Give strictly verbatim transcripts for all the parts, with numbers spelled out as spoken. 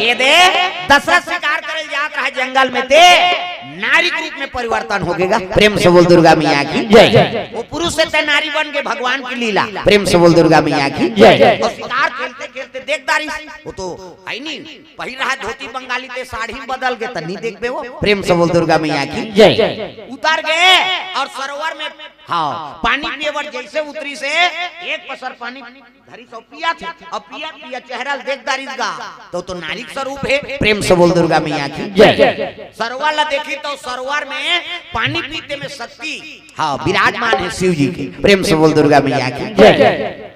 ये दे, दशरथ शिकार करे जात रहा जंगल में, ते नारी के रूप में परिवर्तन हो गएगा। प्रेम से बोल दुर्गा मैया की जय। वो पुरुष से ते नारी बन के, भगवान की लीला। प्रेम से बोल दुर्गा मैया की जय। और शिकार खेलते खेलते देख दारिस, वो तो है नहीं, पहिर रहा धोती बंगाली, ते साड़ी में बदल गए, त नहीं देखबे वो। प्रेम से बोल दुर्गा मैया की जय। उतर गए और सरोवर में, हाँ, पानी पिए बर जैसे उतरिस, एक पसर पानी धरिस अउ पियत हे, अउ पियत पियत चेहरा ल देख दारिस गा, त तो नारी के स्वरूप हे। प्रेम से बोल दुर्गा मैया की जय। सरोवर ला देखिस त सरोवर में पानी पीते में शक्ति, हाँ, विराजमान हे शिव जी के। प्रेम से बोल दुर्गा मैया की जय।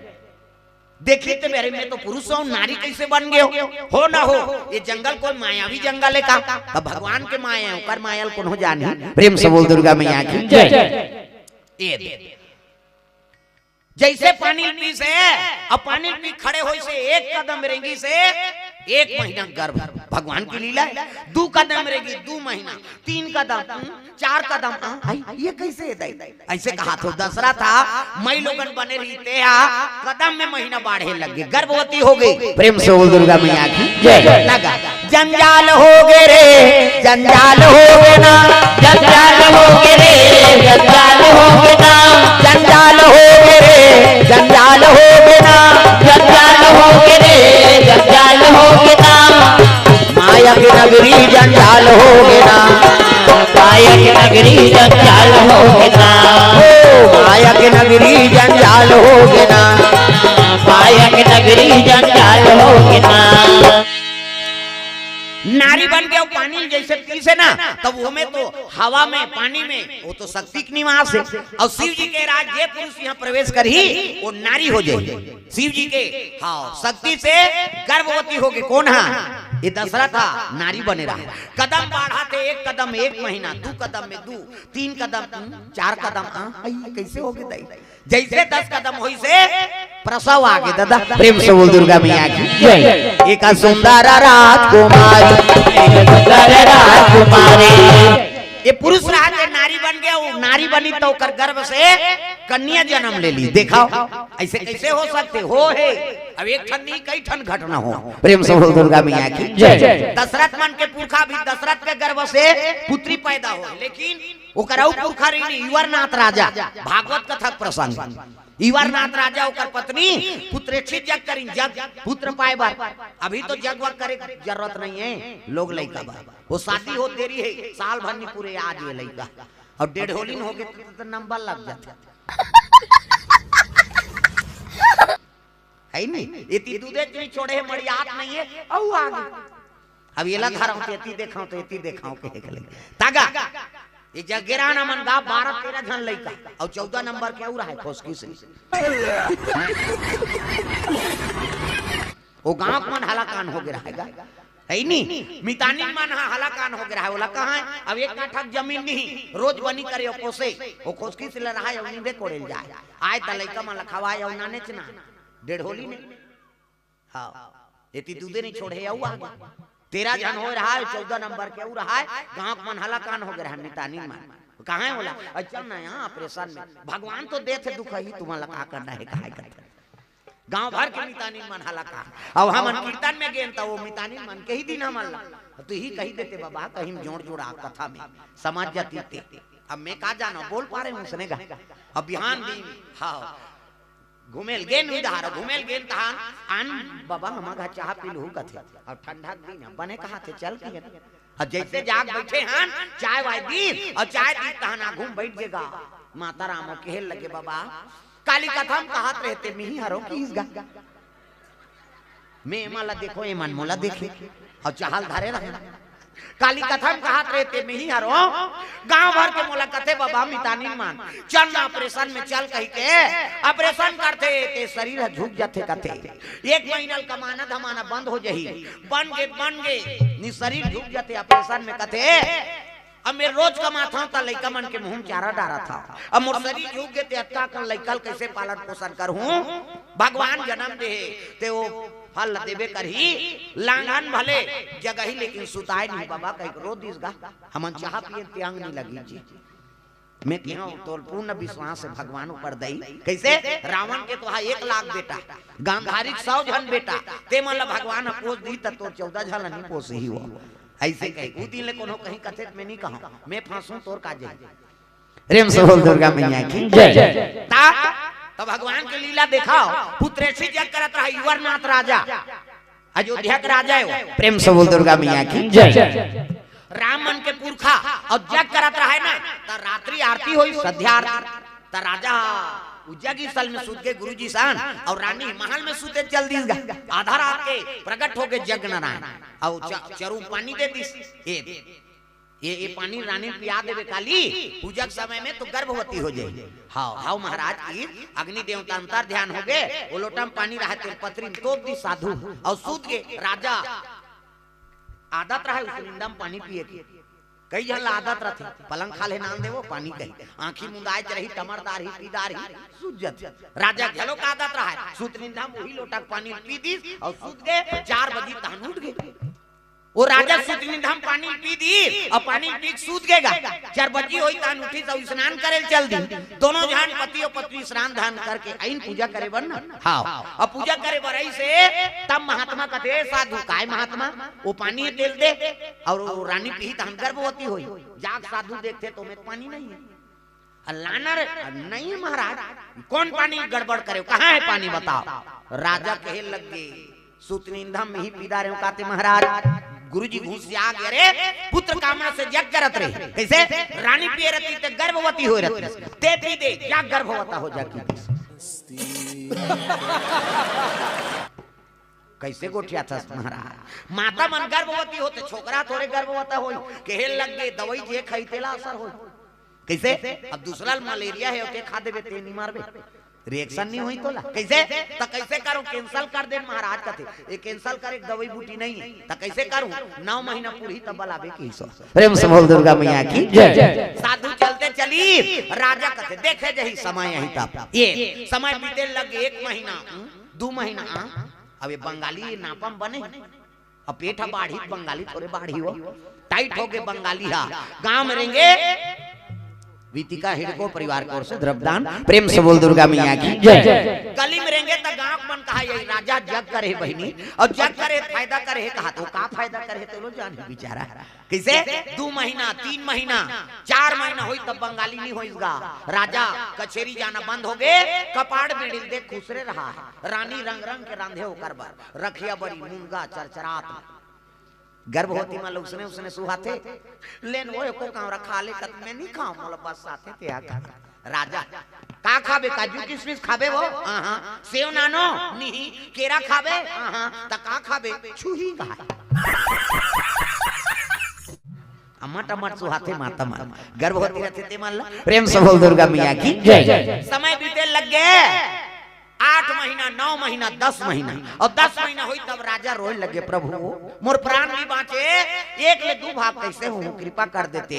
देखिस त मेरे में तो पुरुष हूँ, नारी कैसे बन गए हो? हो ना हो, ये जंगल कोई मायावी जंगल हे का? त भगवान के माया हे, ओकर माया ल कोनो जानही। प्रेम से बोल दुर्गा मैया की जय। ये दे। जैसे पानी ल पीस, अब पानी ल पी खड़े होइस, एक कदम रेंगिस, एक महीना गर्भ। भगवान की लीला हे। दू कदम रेंगिस, दू महीना, तीन कदम, हम्म, चार कदम, आ, आई, ये कैसे हे दाई? ऐसे कहाथे दशरथ हा, माईलोगन बने रहिस, ते हा कदम में महीना बाढ़े लग गे, गर्भवती हो गई। प्रेम से बोल दुर्गा मैया की जय। लगा जंजाल हो गे रे, जंजाल हो गे ना, जंजाल हो गे रे, जंजाल हो गे ना, जंजाल हो गे रे, जंजाल हो गे ना, जंजाल हो गे रे, जंजाल हो गे ना। माया के नगरी जंजाल हो गे ना, माया के नगरी जंजाल हो गे ना, ओ माया के नगरी जंजाल हो गे ना, माया के नगरी जंजाल हो गे ना। नारी बन के अउ पानी ल जैसे पीस ना, तब ओमे तो हवा में, पानी में, वो तो शक्ति के निवास हे। अउ शिव जी के राज जे पुरुष यहाँ प्रवेश करही, वो नारी हो जाही। शिव जी के, हाँ, शक्ति से गर्भवती हो गे। कोन हा? ये दशरथ हा, नारी बने रहा। कदम बाढ़त हे, एक कदम एक महीना, दू कदम में दू, तीन कदम, हम्म, चार कदम, आ, आई, कैसे हो गे दाई? जैसे दस कदम होइस, प्रसव आ गे दादा। प्रेम से बोल दुर्गा मैया की जय। एक सुंदर राजकुमारी, एक सुंदर राजकुमारी। ये पुरुष रहा, नारी बन गया, वो नारी बनी त ओकर गर्भ से कन्या जन्म ले ली। देखाव, ऐसे कैसे हो सकथे? हो हे। अब एक ठन नहीं, कई ठन घटना हो। प्रेम से बोल दुर्गा मैया की जय। दशरथ मन के पुरखा भी, दशरथ के गर्भ से पुत्री पैदा हो, लेकिन ओकर अउ पुरखा रहिन इवरनाथ राजा, भागवत कथा प्रसंग। इवरनाथ राजा, ओकर पत्नी पुत्रेक्षित जग करिन, जग, पुत्र पाए बर। अभी तो जग वग करे के जरूरत नहीं हे, लोग लइका बर। वो शादी होत देरी हे, साल भर नहीं पूरे, आ जाए लइका। अउ डेढ़ोलिन हो गे त, त नंबर लग जाथे। हे नहीं, एती दूधे नहीं छोड़े हे, मड़ियात नहीं हे, अउ आ गे। अब एला धरव त एती देखाव त एती देखाव कहे के लगे। तागा, ये जगेराना मन गा बारह तेरह झन लइका, अउ चौदह नंबर के अउ रहा हे खोसकी से। वो गांव के मन हलाकान हो गे रहा हे गा। हे नहीं, मितानिन मन हा हलाकान हो गे रहा हे, ओला कहा हे, अब एक काठा के जमीन नहीं, रोज बनी करे, ओ कोसे, ओ खोसकी से ल रहा हे, ओ नींदे कोड़े ल जाए। आए त लइका मन ल खवाए, अउ नानेच ना, डेढ़ोली ने। हाँ, एती दूधे नहीं छोड़े हे, अउ आ गे। तेरह झन हो रहा हे, चौदह नंबर के अउ रहा हे, गांव के मन हलाकान हो गे रहा हे, मितानिन मन। कहा हे ओला? अच्छा ना, यहाँ ऑपरेशन में। भगवान तो देथे दुख ही, तुमन ला का करना हे, कहा हे करना हे? गांव भर के मितानिन मन हलाकान। अब हमन कीर्तन में गेन, त वो मितानिन मन कही दिन हमन ला। तू ही कही देते बाबा, कहीं जोड़ जोड़ा कथा में, समझ जाती ते। अब मैं का जाना, बोल पा रहे हूँ उसने गा। अब बिहान दिन, हाँ, घूमेल गेन उधार, घूमेल गेन तहान, आन बाबा, हमर घर चाह पी लूहू कथे। अब ठंडा के दिन हे, बने कहाथे, चल के। अब जैसे जाग बैठे हन, चाय वाय दीस, अउ चाय दीस तहान आ घूम बैठ गेगा। माता राम अउ कहे लगे, बाबा, काली कथा म कहात रहे ते, मिही हरो किस गा। मैं एमा ला देखो, एमन मोला देखे, अउ चाहल धरे रहे। काली कथा म कहात रहे ते, मिही हरो, गांव भर के मोला कथे, बाबा, मितानिन मन, चल ना ऑपरेशन में चल कहि के, ऑपरेशन करथे, ते शरीर ह झुक जाथे कथे। एक महीना ल कमाना धमाना बंद हो जाही। बन गे, बन गे, नि शरीर झुक जाथे ऑपरेशन में कथे। अब मैं रोज कमाथंव त लइका मन के मुंह म चारा डारत हंव। अब मोर शरीर झुक गे ते अतका कन लइका ल कइसे पालन पोषण करहूं? भगवान जनम दे हे, ते वो फल ल देबे करही। लांघन भले जगही लेकिन सुताय नहीं बाबा, कहिके रो दिस गा। हमन चाह पियन ते अंग नहीं लगी जी। मैं कहा तोर पूर्ण विश्वास हे भगवान ऊपर दई। कइसे? रावण के तो हा एक लाख बेटा, गांधारी के सौ झन बेटा, ते मन ला भगवान ह पोस दी त तोर चौदह झन ला नहीं पोसही वो। अइसे कहे। उ दिन ले कोनो कहीं कथे त मैं नहीं कहूं, मैं फंसू तोर का जई। प्रेम से बोल दुर्गा मैया की जय। ता तो भगवान के लीला देखाव। पुत्रेसी जग करत रहा युवरनाथ राजा, अयोध्या के राजा हे वो। प्रेम से बोल दुर्गा मैया की जय। राम मन के पुरखा अउ जग करत रहा हे ना, त रात्रि आरती होई, संध्या आरती। त राजा उ जग स्थल में सुत गे गुरुजी सन, अउ रानी महल में सुते चल दीस गा। आधा रात के प्रगट होगे जग नारायण, अउ च-, चरू पानी दे दीस। ए ये, ये पानी रानी पिया देबे काली, पूजा के समय में तो गर्भवती हो जाई। हाव, हाव महाराज की अग्नि देवता अंतर ध्यान हो गे, वो लोटा में पानी रहा, तेल पतरी में तोप दी साधु, अउ सूत गे राजा। आदत रहा उस निंदा में पानी पिए के। कई झन ला आदत रथे, पलंग खाल्हे नान देवो, पानी कही, आंखी मुंदाए रही, टमरदार ही, पीदार ही, सूत जथे। राजा घलो का आदत रहा, सूत निंदा में वही लोटा के पानी पी दीस, अउ सूत गे, चार बजे तहन उठ गे। वो राजा सूत निंदा में पानी पी दी, अउ पानी पी के सूत गे गा। चार बजी होई तहन उठी त स्नान करे चल दी। दोनों झन पति अउ पत्नी स्नान ध्यान करके आइन पूजा करे बर ना। हाव, अउ पूजा करे बर आइसे तब महात्मा कथे, "साधु, काय महात्मा, वो पानी तेल दे, अउ वो रानी पीही तहन गर्भवती होई।" जाग साधु देखथे त ओमे पानी नहीं हे। अ, लाना रे, अ, नहीं महाराज, कौन पानी गड़बड़ करे हो? कहाँ है पानी बताओ? राजा कहे लग गे, सूत निंदा में ही पीदा रहे हो काते महाराज। गुरुजी घुस जा गए रे, पुत्र कामना से जग करत रहे। कइसे? रानी पिए रहती ते गर्भवती होए रहती। ते पी दे, या गर्भवता हो जा की। कइसे गोठियाथस महाराज? माता मन गर्भवती होथे, छोकरा थोरे गर्भवता होई। कहे लग गे, दवाई जे खाई तेला असर होई। कइसे? अब दूसरा ल मलेरिया हे, ओके खा देबे, ते नी मरबे, reaction नी होई तोला। कइसे? त कइसे करूं? Cancel कर देन महाराज कथे। ये cancel करे के दवाई बूटी नहीं हे, त कइसे करूं? नौ महीना पूरी तब बलाबे की सो। प्रेम से बोल दुर्गा मैया की जय। साधु चलते चली, राजा कथे, "देखे जही समय यही तब।" ये समय बीते लग गे एक महीना, हम्म, दू महीना, हाँ? अब ये बंगाली ये नापम बने, अब पेट ह बाढ़ी, बंगाली थोरे बाढ़ी हो, tight हो गे बंगाली हा। गांव में रेंगे वीतिका हिड़को परिवार की ओर से द्रव्यदान। प्रेम से बोल दुर्गा मैया की जय। गली में रेंगे त गांव के मन कहा, "यही राजा जग करे बहिनी, अउ जग करे फायदा करे," कहा तो का फायदा करे तो लो जान बेचारा। कइसे? दू महीना, तीन महीना, चार महीना होई तब बंगाली नी होइस गा। राजा कचेरी जाना बंद हो गे, कपाड़ बेड़िल दे खुसरे रहा हे। रानी रंग रंग के रांधे ओकर बर, रखिया बरी, मुनगा, चरचरात। गर्भवती मन ल उसने उसने सुहाथे। लेन वो एको कांवरा खा ले कत मैं नी खांव, मोला बस आथे ते हा खा। राजा, "का खाबे? काजू किशमिश खाबे वो?" "हाँ, हाँ।" "सेव नानो?" "नहीं।" "केरा खाबे?" "हाँ, हाँ।" "त का खाबे?" "छुही खाय।" अमट अमट सुहाथे माता मन। गर्भवती रथे ते मन ला। प्रेम से बोल दुर्गा मैया की जय। समय बीते लग गे। आठ महीना, नौ महीना, दस महीना, अउ दस महीना होई तब राजा रोए लगे, "प्रभु, मोर प्राण नी बांचे, एक ले दू भाग कइसे होहूं, कृपा कर देते।"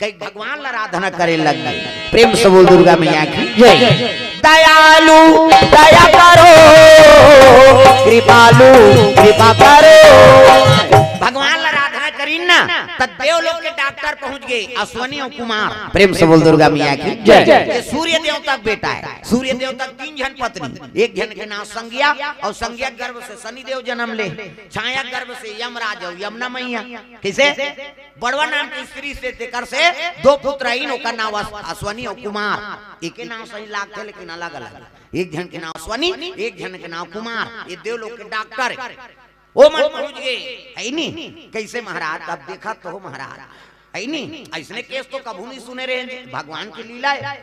कई भगवान ला आराधना करे लग गे। प्रेम से बोल दुर्गा मैया की जय। दयालु दया करो, कृपालु कृपा करो। भगवान ला आराधना करीन ना, त देवलोक के डॉक्टर पहुंच गे, अश्वनी अउ कुमार। प्रेम से बोल दुर्गा मैया की जय। ये सूर्य देवता के बेटा हे। सूर्य देवता के तीन झन पत्नी, एक झन के नाम संज्ञा, अउ संज्ञा गर्भ से शनिदेव जनम ले, छाया गर्भ से यमराज अउ यमुना मैया। कइसे? बड़वा नाम के स्त्री से तेकर से दो पुत्र आइन, ओकर नाम अस-, अश्वनी अउ कुमार। एके नाम सही लागथे, लेकिन अलग-अलग। एक झन के नाम अश्वनी, एक झन के नाम कुमार। ये देवलोक के डॉक्टर हे। ओ मन पहुंच गे, हे नी? कइसे महाराज? अब देखा तो महाराज, हे नी? अइसने केस तो कभू नहीं सुने रहे, भगवान की लीला हे।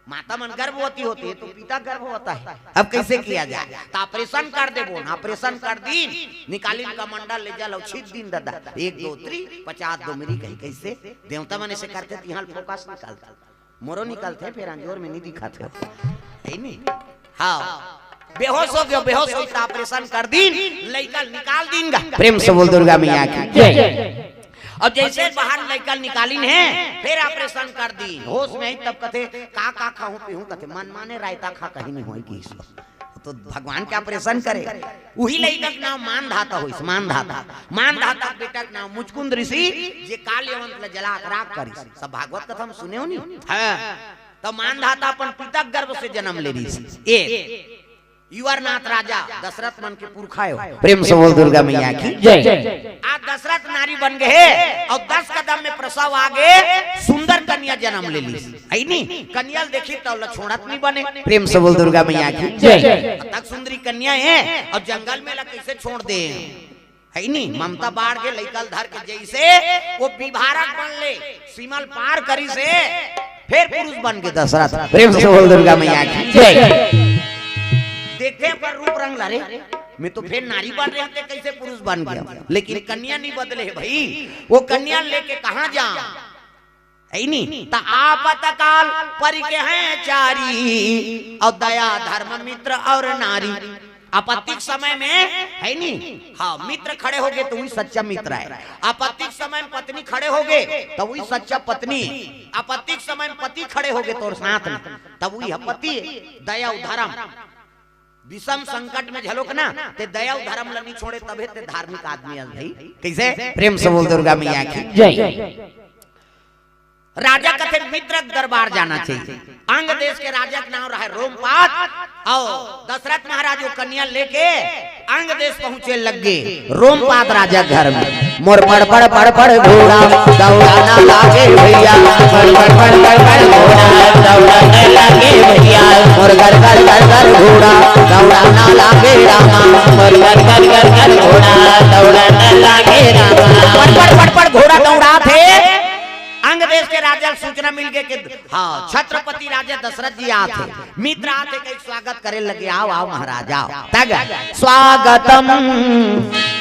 माता मन गर्भवती होथे तो पिता गर्भवता हे। अब कइसे किया जाय? त ऑपरेशन कर देबो ना, ऑपरेशन कर दीन, निकालिन कमंडल ले जल अउ छीत दीन ददा, एक दो त्री, पचास दो मेरी कही। कइसे? देवता मन अइसे करथे, तिहां फोकस निकालथे। मोरो निकलथे, फेर अंजोर में नी दिखथे। हे नी? हाव। बेहोश हो गयो, बेहोश होई त ऑपरेशन कर दीन, लइका निकाल दीन गा। प्रेम से बोल दुर्गा मैया की जय। अउ जइसे बाहर लइका निकालिन हे, फेर ऑपरेशन कर दीन। होश में आई तब कथे, "का, का खाहूं, पीहूं?" कथे, "मन माने रायता खा, कहीं नहीं होई।" तो भगवान के ऑपरेशन करे। उही लइका के नाम मानधाता होइस, मानधाता। मानधाता के बेटा के नाम मुचकुंद ऋषि, जे काल यवंत ल जला के राख करिस। सब भागवत कथा में सुने हो नी? हाँ। तो मानधाता अपन पिता के गर्भ से जन्म ले रहिस। एक युवरनाथ राजा दशरथ मन के पुरखा हो। प्रेम से बोल दुर्गा मैया की जय। आज दशरथ नारी बन गए और दस कदम में प्रसव आगे सुंदर कन्या जन्म ले ली। है नी? कन्या ल देखी तो ल छोड़त नहीं बने। प्रेम से बोल दुर्गा मैया की जय। तक सुंदरी कन्या है और जंगल में ला कैसे छोड़ दे? है नी? ममता बाढ़ के लइका ल धर के जैसे वो विभारक बन ले, सीमा ल पार करी से, फिर पुरुष बन के दशरथ। प्रेम से बोल दुर्गा मैया की जय। देखे पर रूप रंग ला रे, मैं तो फिर नारी बन रहे थे, कैसे पुरुष बन गया? लेकिन कन्या नहीं बदले भाई, वो कन्या लेके कहाँ जा? है नी? त आपतकाल परिके हैं चारी, और दया धर्म मित्र और नारी। आपत्ति के समय में, है नी? हाँ, मित्र खड़े हो गए तो वही सच्चा मित्र है। आपत्ति के समय में पत्नी खड़े हो गए तो वही सच्चा पत्नी। आपत्ति के समय में पति खड़े हो गए तो और साथ में, तब वही है पति। दया और धर्म। विषम संकट में झलोक ना, ते दया और धर्म ल नहीं छोड़े, तबे ते धार्मिक आदमी है भाई। कैसे? प्रेम से बोल दुर्गा मैया की जय। राजा कथे मित्र के दरबार जाना चाहिए। अंग देश के राजा के नाम रहे रोमपाद, और दशरथ महाराज वो कन्या लेके अंग देश पहुंचे लग गए। रोमपाद राजा घर में मोर पड़ पड़ पड़ पड़ घोड़ा दौड़ाना लागे भैया, मोर पड़ पड़ पड़ पड़ घोड़ा दौड़ाना लागे भैया, मोर कर कर कर कर घोड़ा दौड़ाना लागे रामा, मोर कर कर कर कर घोड़ा दौड़ाना लागे रामा। पड़ पड़ पड़ पड़ घोड़ा दौड़ा थे। अंग देश के राजा ल सूचना मिल गए कि हाँ, छत्रपति राजा दशरथ जी आत हे, मित्र आत हे, कहीं स्वागत करे लगे, आओ, आओ महाराज, आओ। तग स्वागतम,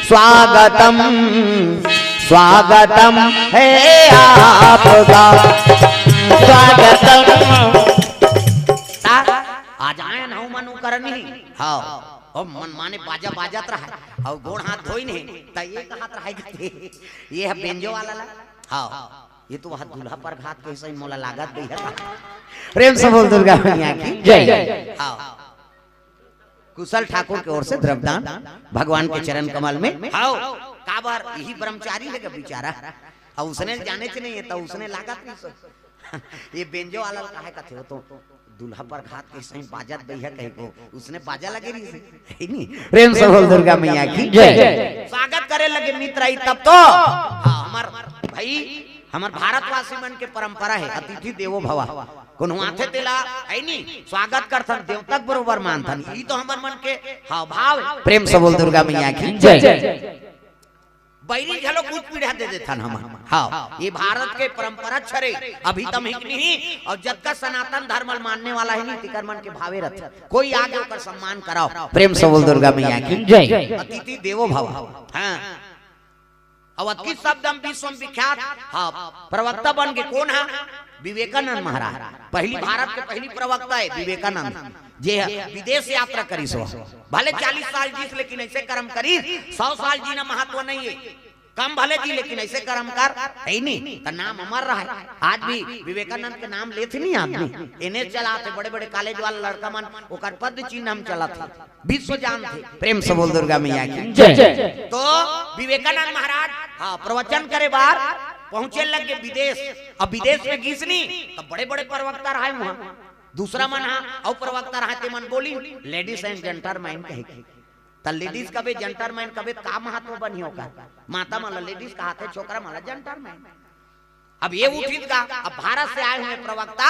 स्वागतम, स्वागतम है आपका, स्वागतम। ता, आज आयन हूँ मनु करनी, हाँ, ओ मन माने बाजा बाजत रहा, और गोड़ हाथ धोई नहीं, त ये कहत रहा कि ये है बेंजो वाला ला, हाँ। ये तो वह दूल्हा परघात के सही मोला लागत गई है। प्रेम से बोल दुर्गा मैया की जय। हाँ। कुशल ठाकुर के ओर से द्रव्यदान भगवान के चरण कमल में। हाँ। काबर यही ब्रह्मचारी है क्या बेचारा? अब उसने जाने च नहीं है, तो उसने लागत नहीं सो। ये बेंजो वाला काहे कथे हो तो? दूल्हा परघात के सही बाजत बइहा कहे को, उसने बाजा लगे रही से, है नी? प्रेम से बोल दुर्गा मैया की जय। स्वागत करे लगे मित्र आई तब तो। हाँ, हमार भाई, हमार भारतवासी मन के परंपरा है, अतिथि देवो भव। कोनो आथे तेला, है नी? स्वागत करथन, देवता के बरोबर मानथन। ई तो हमर मन के हाव भाव है। प्रेम से बोल दुर्गा मैया की जय। बैरी घलो कुछ पीढ़ा दे देथन हम। हाँ, ये भारत के परंपरा छरे। अभी तम हिक नहीं, और जतका सनातन धर्म ल मानने वाला है नी, तिकर मन के भावे रथ। कोई आगे ओकर सम्मान कराओ। प्रेम से बोल दुर्गा मैया की जय। अतिथि देवो भव। हाँ। अब अतकी शब्द हम विश्व में विख्यात, हाँ, प्रवक्ता बन के कौन है? विवेकानंद महाराज। पहली भारत के पहली प्रवक्ता है विवेकानंद, जे विदेश यात्रा करिस हो। भले चालीस साल जीस, लेकिन ऐसे कर्म करिस, सौ साल जीना महत्व नहीं है। कम भले जी, लेकिन ऐसे कर्म कर, है नी, त नाम अमर रहे। आज भी विवेकानंद के नाम लेथे नी आदमी, एने चलाथे, बड़े-बड़े कॉलेज वाला लड़का मन, ओकर पद चिन्ह हम चलाथे, विश्व जानथे। प्रेम से बोल दुर्गा मैया की जय। तो विवेकानंद महाराज, हाँ, प्रवचन करे बार पहुंचे लग गए विदेश। अब विदेश में गिस नी, त बड़े-बड़े प्रवक्ता रहे वहां, दूसरा मन हा, अउ प्रवक्ता रहे ते मन बोली, ladies and gentlemen कहे के। त ladies कबे, gentleman कबे, त का महत्व बनही ओकर? माता मन ला ladies कहाथे, छोकरा मन ला gentleman। अब ये उठिन का, अब भारत से आए हुए प्रवक्ता,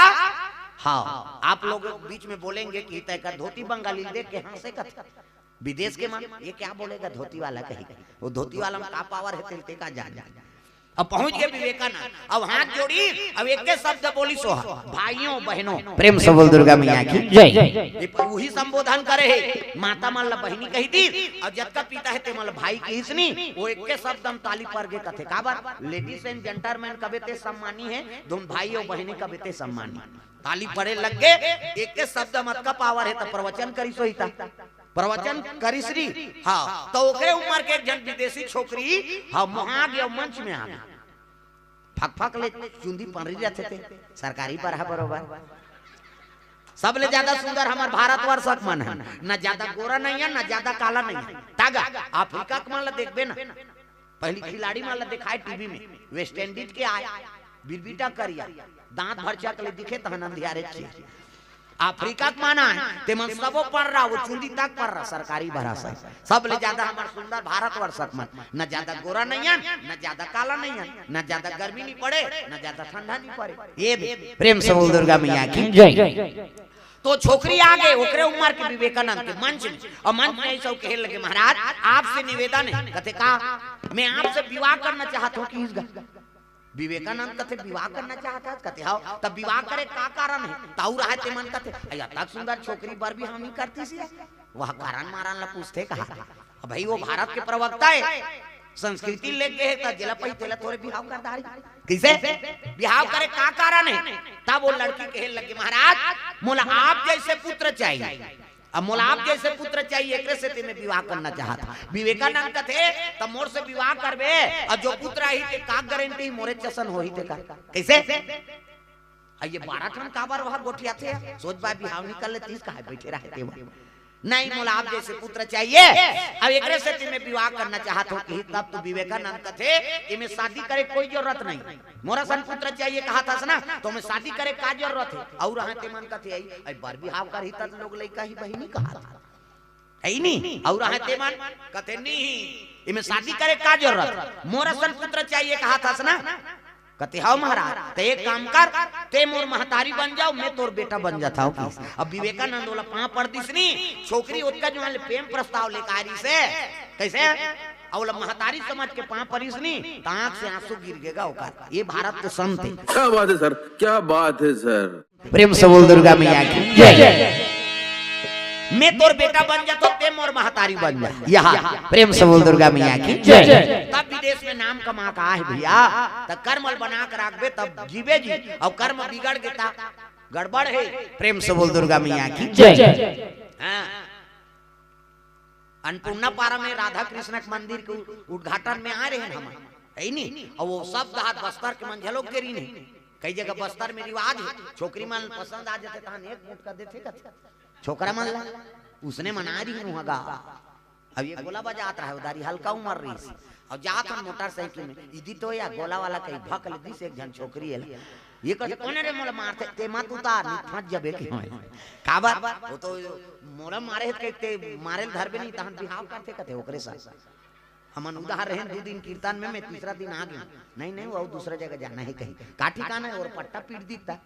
हाँ, आप लोग बीच में बोलेंगे कि तय कर धोती बंगाली देख के हंसे कथे। विदेश के मन, ये क्या बोलेगा धोती वाला कही? वो धोती वाला में का power है, तेल ते का जान जाए। अब पहुंच गए विवेकानंद, अब हाथ जोड़ी, अब एक के शब्द बोली सो, भाइयों बहनों। प्रेम से बोल दुर्गा मैया की जय। ये पर वही संबोधन करे है, माता मन ला बहिनी कही थी, और जतका पिता है ते मन ला भाई कहिस नी, वो एक के शब्द में ताली पर गे कथे। काबर? Ladies and gentlemen कबे ते सम्मानी है, दोनों भाई और बहिनी कबे ते सम्मानी। ताली पड़े लग गए, एक के शब्द में अतका power है, त प्रवचन करिस होही ता। प्रवचन करिस री, हाँ, त ओकरे उम्र के एक झन विदेशी छोकरी, हाँ, वहां आ गया, मंच में आ गया। फक फक ले चुंदी पंडरी रथे ते, सरकारी बरहा बरोबर। सबले ज्यादा सुंदर हमर भारतवर्ष के मन हे, न ज्यादा गोरा नहीं हे, न ज्यादा काला नहीं हे। तागा अफ्रीका के मन ला देखबे ना, पहली खिलाड़ी मन ला देखाय टीवी में, वेस्ट इंडीज के आय, बिरबिटा करिया, दांत भर चक ले दिखे तहन अंधियारे छे। अफ्रीका के मन आय, ते मन सबो पर्रा, वो चुंदी तक पर्रा, सरकारी भरा से। सबले ज्यादा हमर सुंदर भारतवर्ष के मन, न ज्यादा गोरा नहीं हे, न ज्यादा काला नहीं हे, न ज्यादा गर्मी नहीं पड़े, न ज्यादा ठंडा नहीं पड़े। ये भी प्रेम से बोल दुर्गा मैया की जय। तो छोकरी आगे, ओकरे उम्र के विवेकानंद के मंच में, अउ मंच में ऐसा कहे लगे, महाराज, आपसे निवेदन हे। कथे का? मैं आपसे विवाह करना चाहत हूँ कि इस ग-, विवेकानंद कथे, विवाह करना चाहत हस? कथे, हव। तब विवाह करे का कारण हे? ताऊ रहे ते मन कथे, अया तक सुंदर छोकरी बर बिहाव नहीं करतिस हे। वह कारण मारन ला पूछथे कहा। अब भाई वो भारत के प्रवक्ता हे, संस्कृति लेके हे, त जेला पही तेला थोरे बिहाव कर डारी। कइसे? बिहाव करे का कारण हे? तब वो लड़की कहे लगे, महाराज, मोला आप जैसे पुत्र चाहिए। अब मोला आप जैसे पुत्र चाहिए, एकरे सेती मैं विवाह करना चाहत हूँ। विवेकानंद कथे, त मोर से विवाह करबे, अउ जो पुत्र आही ते का गारंटी मोरे जैसन होही ते का? कइसे? अउ ये बारह ठन काबर वहाँ गोठियाथे? सोच बा बिहाव नहीं कर ले, तीस कहाँ बैठे रहे ते वो। नहीं, मोला आप जैसे पुत्र चाहिए, अउ एकरे सेती मैं विवाह करना चाहत हूँ कि तब तो विवेकानंद कथे, एमे शादी करे कोई जरूरत नहीं। मोर असन पुत्र चाहिए कहत हस ना, त एमे शादी करे का जरूरत हे? अउ रहे ते मन कथे, अई, अई बर बिहाव करही त लोग लइका ही बहिनी कहत हे। हे नी? अउ रहे ते मन कथे, नहीं, एमे शादी करे का जरूरत? मोर असन पुत्र चाहिए कहत हस ना? कथे, हव महाराज, त एक काम कर, ते मोर महतारी बन जाव, मैं तोर बेटा बन जात हूँ। अब विवेकानंद ओला पाँव पर दिस नी, छोकरी ओतका जुवान ले प्रेम प्रस्ताव लेके आय रिहिसे, कइसे? अउ ओला महतारी समझ के पाँव परिस नी, त आँख से आंसू गिर गेगा ओकर। ये भारत के संत हे। क्या बात है सर, क्या बात है सर। प्रेम से बोल दुर्गा मैया की जय। मैं तोर बेटा बन जात हूँ, ते मोर महतारी बन जा। यहाँ प्रेम से बोल दुर्गा मैया की जय। तब विदेश में नाम कमा के आय हे भैया, त कर्म ल बना के राखबे तब जीबे जी, अउ कर्म बिगड़ गे त गड़बड़ हे। प्रेम से बोल दुर्गा मैया की जय। हाँ। अन्नपूर्णा पारा में राधा कृष्ण के मंदिर के उद्घाटन में आय रहेन हम, हे नी? अउ वो सब डहर बस्तर के मन घलो गे रिहिन हे। कई जगह बस्तर में रिवाज हे, छोकरी मन पसंद आ जाथे तहन एक मुटका देथे कथे छोकरा मन ला। उसने मना रिहिन उहाँ गा। अब ये गोला बजात रहे, उधारी हल्का उमर रहिस। अउ जात हन मोटरसाइकिल में, इदी तो या गोला वाला कहीं भक ले दिस एक झन छोकरी हे। ये कथे, "कोन रे मोला मारथे, ते मत उतार, नहीं फंस जबे के होय।" काबर? वो तो मोला मारे हे, ते मारे ल धरबे नहीं, तहन बिहाव करथे कथे ओकरे साथ। हमन उधार रहेन दू दिन कीर्तन में, मैं तीसरा दिन आ गेंव। नहीं, नहीं, वो दूसरा जगह जाना हे कहीं। का ठिकाना हे? अउ पट्टा पीट दिस त।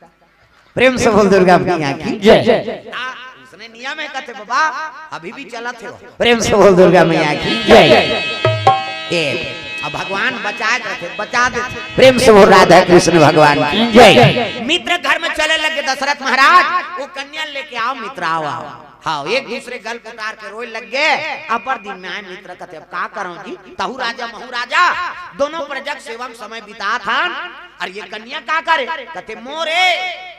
प्रेम से बोल दुर्गा मैया की जय। आ, उसने नियम हे कथे बाबा, अभी भी चलत हे वो। प्रेम से बोल दुर्गा मैया की जय। ए, अब भगवान बचाय के रखे, बचा दे। प्रेम से बोल राधा कृष्ण भगवान की जय। मित्र घर में चले लगे दशरथ महाराज, वो कन्या लेके आव मित्र, आव, आव। हाँ, एक दूसरे गल पुटार के रोय लग गे। अपर दिन में आय मित्र कथे, "अब का करंव जी, तहू राजा महू राजा, दोनों प्रजा के सेवा में समय बितात हन, अउ ये कन्या का करे?" कथे, "मोरे।"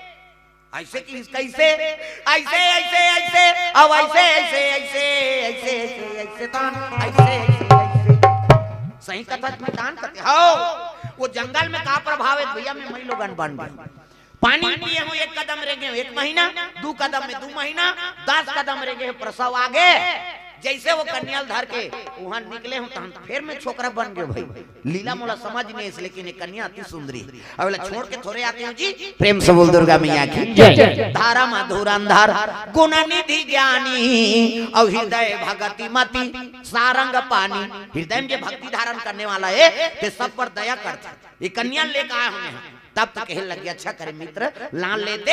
अइसे कि कइसे? अइसे, अइसे, अइसे, अउ अइसे, अइसे, अइसे, अइसे, अइसे, अइसे, तान, अइसे, अइसे, अइसे। सही कथस मैं तान कथे, हव, वो जंगल में का प्रभाव हे भैया, मैं मई लोगन बन गे। पानी पिए हंव, एक कदम रेंगे हंव एक महीना, दू कदम में दू महीना, दस कदम रेंगे हंव प्रसव आगे। जइसे वो कन्या ल धर के उहाँ निकले हंव, तहन फेर मैं छोकरा बन गेंव भाई। लीला मोला समझ नहीं आइस, लेकिन ये कन्या अति सुंदरी। अब एला छोड़ के थोरे आते हंव जी। प्रेम से बोल दुर्गा मैया की जय। धरम धुरंधर गुण निधि ज्ञानी, अउ हृदय भगति मति सारंग पानी। हृदय में जे भक्ति धारण करने वाला हे, ते सब पर दया करथे। ये कन्या ल लेके आय हंव मैं। तब तो कहे लगे, "अच्छा करे मित्र, लान लेते,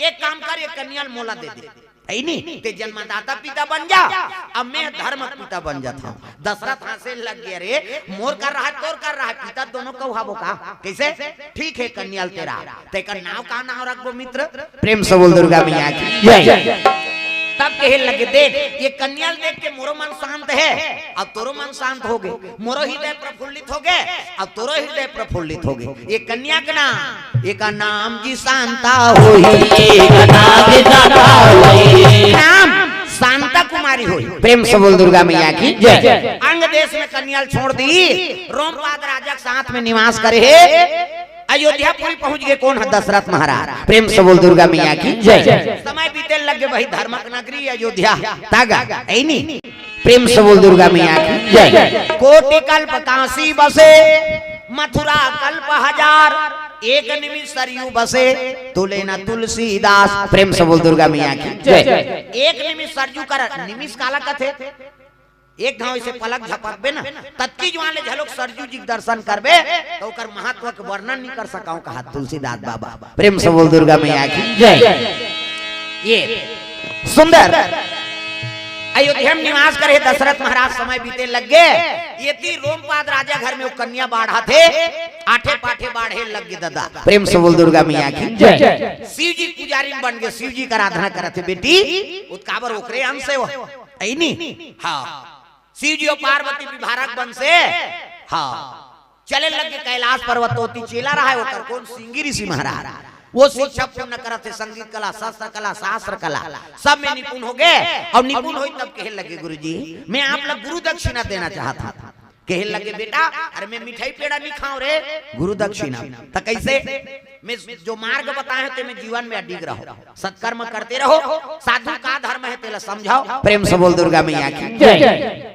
एक काम कर, ये कन्या ल मोला दे दे।" हे नी? ते जन्मदाता पिता बन जा, अब मैं धर्म पिता बन जात हंव। दशरथ हंसे लग गे, "अरे, मोर कर रहा हे, तोर कर रहा हे, पिता दोनों कहू हबो का?" कइसे? "ठीक हे, कन्या ल तेरा।" ते कर नाव का नाव रखबो मित्र? प्रेम से बोल दुर्गा मैया की जय। तब कहे लगे, "देख, ये कन्या ल देख के मोरो मन शांत हे, अब तोरो मन शांत हो गे, मोरो हृदय प्रफुल्लित हो गे, अब तोरो हृदय प्रफुल्लित हो गे। ये कन्या के नाम, एकर नाम जी शांता होही, एकर नाम जी शांता होही। नाम शांता कुमारी होही।" प्रेम से बोल दुर्गा मैया की जय। अंग देश में कन्या ल छोड़ दिस, रोमपाद राजा के साथ में निवास करे हे। अयोध्यापुरी पहुंच गे कोन ह? दशरथ महाराज। प्रेम से बोल दुर्गा मैया की जय। समय बीते लग गे भाई, धर्मक नगरी अयोध्या। तागा, ऐ नी? प्रेम से बोल दुर्गा मैया की जय। कोटि कल्प काशी बसे, मथुरा कल्प हजार, एक निमिष सरयू बसे, तुले न तुलसीदास। प्रेम से बोल दुर्गा मैया की जय। एक निमिष सरयू कर, निमिष काला कथे? एक घांव इसे पलक झपकबे ना, ततकी जुवान ले झलोक सरजू जी के दर्शन करबे, तो ओकर महत्व के वर्णन नहीं कर सकाऊं, कहा तुलसीदास बाबा। प्रेम से बोल दुर्गा मैया की जय। ये सुंदर अयोध्या में निवास करे दशरथ महाराज, समय बीते लग गे। ये ती रोमपाद राजा घर में वो कन्या बाढ़ा थे, आठे पाठे बाढ़े लग गे दादा। प्रेम से बोल दुर्गा मैया की जय। शिव जी पुजारी बन गे, शिव जी का आराधना करत हे बेटी, उत्काबर ओकरे अंश हे वो। ऐ नी? हाँ। शिव जी और पार्वती विभारक बन से, हाँ, चले लग गे कैलाश पर्वत। ओती चेला रहा है ओकर कोन? सिंगी ऋषि महाराज। वो शिक्षा पूर्ण करत हे, संगीत कला, शस्त्र कला, शास्त्र कला, सब में निपुण हो गे। और निपुण होई तब कहे लगे, "गुरुजी, मैं आप लोग गुरु दक्षिणा देना चाहता था।" कहे लगे, "बेटा, अरे मैं मिठाई पेड़ा नहीं खाऊं रे, गुरु दक्षिणा।" तो कैसे? मैं जो मार्ग बताए हैं, ते में जीवन में अडिग रहो, सत्कर्म करते रहो, साधु का धर्म है, तेला समझाओ। प्रेम से बोल दुर्गा मैया की जय।